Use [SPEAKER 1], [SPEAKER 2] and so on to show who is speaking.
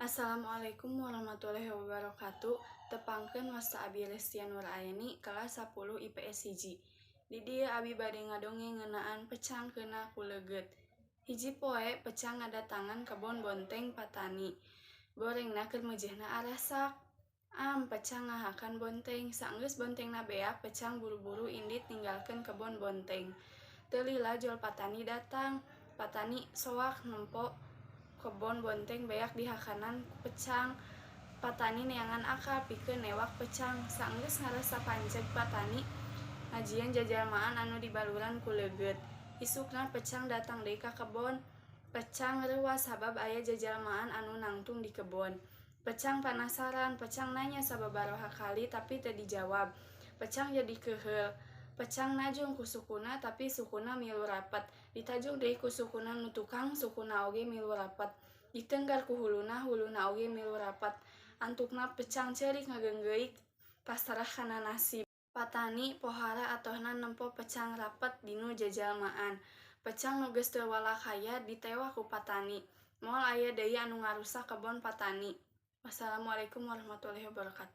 [SPEAKER 1] Assalamualaikum warahmatullahi wabarakatuh. Tepangkeun, wasta abi Restia Nuraini, kelas 10 IPS 1. Di dieu abi bade ngadongeng ngeunaan Pecang Keuna ku Leugeut. Hiji poe pecang ngadatangan kebon bonteng patani. Borengna keur meujeuhna arasak. Am, pecang ngahakan bonteng. Saenggeus bontengna beak, pecang buru-buru indit ninggalkeun kebon bonteng. Teu lila jol patani datang. Patani soak nempo kebon bonteng beak dihakanan ku pecang. Patani neangan akal pikeun newak pecang. Saenggeus ngarasa panceg, patani ngajieun jajalmaan anu dibaluran ku leugeut. Isukna pecang datang deui ka kebon. Pecang reuwas sabab aya jajalmaan anu nangtung di kebon. Pecang panasaran, pecang nanya sababaraha kali tapi teu dijawab. Pecang jadi keuheul. Pecang najung ku sukuna, tapi sukuna milu rapet. Ditajung deui ku sukuna nu tukang, sukuna oge milu rapet. Ditenggar ku huluna, huluna oge milu rapet. Antukna pecang ceurik ngageunggeuk, pasrah kana nasib. Patani pohara atohna nempo pecang rapet dinu jajalmaan. Pecang nu geus teu walakaya ditewak ku patani. Moal aya deui anu ngarusak kebon patani. Wassalamualaikum warahmatullahi wabarakatuh.